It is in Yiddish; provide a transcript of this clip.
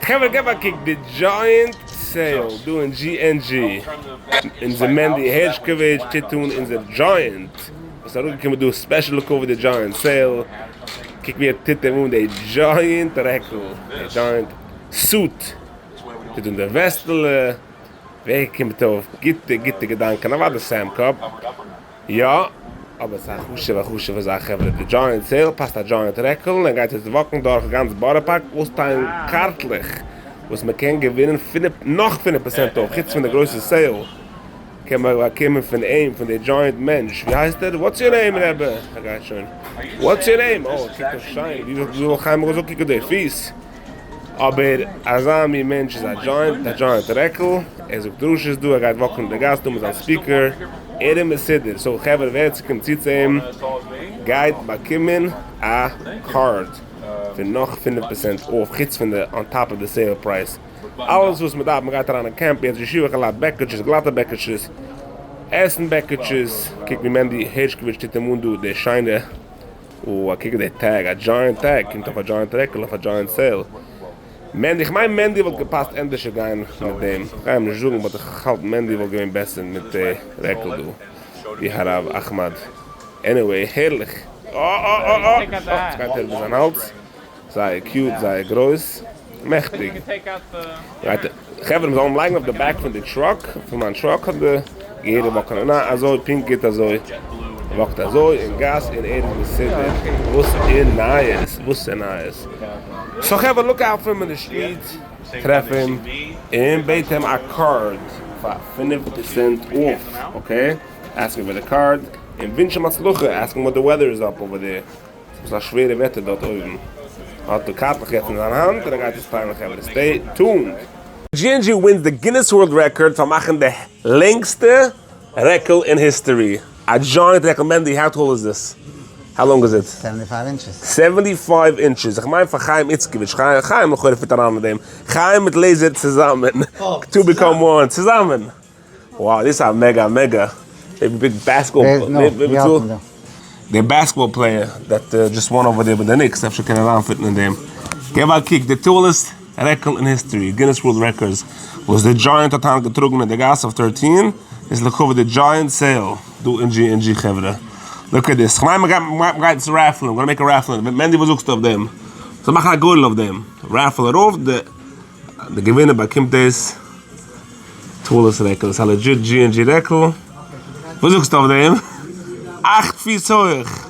חברה געב א קוק די giant sale דא אין G&G, אונזער מענדי הערשקאוויטש טוט אן אונזער giant וואס איז אראפגעקומען דא special לכבוד די giant sale, קוק ווי ער טוט אים אן די giant רעקל, די giant suit, טוט אן די וועסטעלע, ווער קומט אויף גוטע גוטע געדאנקען, אוודאי סעם קאפ. יא, אבער ס'איז א חשוב'ע חשוב'ע זאך חברה, די giant sale פאסט א giant רעקל און גייט יעצט וואקן דורך גאנץ בארא פארק אויסטיילן קארטלעך וואס מען קען געווינען פינף נאך 5% אויף, חוץ פון די גרויסע sale קען מען באקומען פון אים פון די giant מענטש, ווי הייסט ער? What's your name רעבע? ער גייט שוין. What's your name? אוי ער קוקט אויס שיין, ווי וואלט חיים געזאגט קוק אויף די פיס. אבער אזא מין מענטש איז א giant מיט א giant רעקל, ער זאגט דרשות דא, ער גייט וואקן אין די גאס דא מיט זיין speaker, ער איז מסודר, so חברה ווער ס'קומט צו צו אים גייט באקומען א card פון נאך 5% off חוץ פון די on top of די sale price, אלעס וואס מ'דארף, מ'גייט אריין אין קעמפ יעצט ישיבה חלאט בעקיטשעס, גלאטע בעקיטשעס, עסן בעקיטשעס, קוק ווי מענדי הערשקאוויטש טוט אים אן דא די שיינע. אוי, קוק די tag, א giant tag קומט אויף א giant רעקל אויף א giant sale. מענדי, איך מיין מענדי וואלט געפאסט ענדערשער גיין מיט דעם, איך גיי אים נישט זאגן but איך האלט מענדי וואלט געווען בעסער מיט די רעקל דא ווי הרב אחמד. Anyway, הערליך. אה אה אה אה אה! עס גייט אריבער זיין האלז. זייער cute, זייער גרויס. מעכטיג. חברה מ'זאל אים לייגן אויף די back פון די truck, פון מיין truck האט די געהעריג וואקן און אזוי פונקט גוט אזוי, וואקט אזוי אין גאס און ער איז מסודר, וואס איז נייעס? וואס איז נייעס? So חברה look out פאר אים אין די street, טרעף אים און בעט אים א card פאר 5% off, okay? Ask אים פאר די card און ווינטש אים הצלחה, ask אים what the weather is up over there. ס'איז א שווערע וועטער דארט אויבן. האט די קארטלעך יעצט אין זיין האנט און ער גייט עס טיילן חברה stay tuned. G&G wins די Guinness World Record פאר מאכן די לענגסטע רעקל אין history. א giant רעקל מענדי how tall is this? How long is it? 75 inches. 75 inches. איך מיין פאר חיים איצקאוויטש. חיים לכאורה fit אריין מיט דעם. חיים מיט לעזער צוזאמען. To become one. צוזאמען. Wow, דאס איז א mega mega big basketball. די basketball player that just won over there מיט די Knicks, אפשר קען ער אריינפיטן אין דעם. געב א קוק, די tallest רעקל אין history, Guinness World Records, וואס די giant האט היינט געטראגן אין די גאס אויף 13, איז לכבוד די giant sale דא אין G&G חברה. Look at this, כ'מיין מ'גייט עס רעפלען, gonna make a raffle, מענדי וואס זאגסטו אויף דעם? זאל מאכן א גורל אויף דעם, raffle ארויף, די געווינער באקומט דאס tallest רעקל, דאס איז א legit G&G רעקל, וואס זאגסטו אויף דעם? 8 פיס הויך!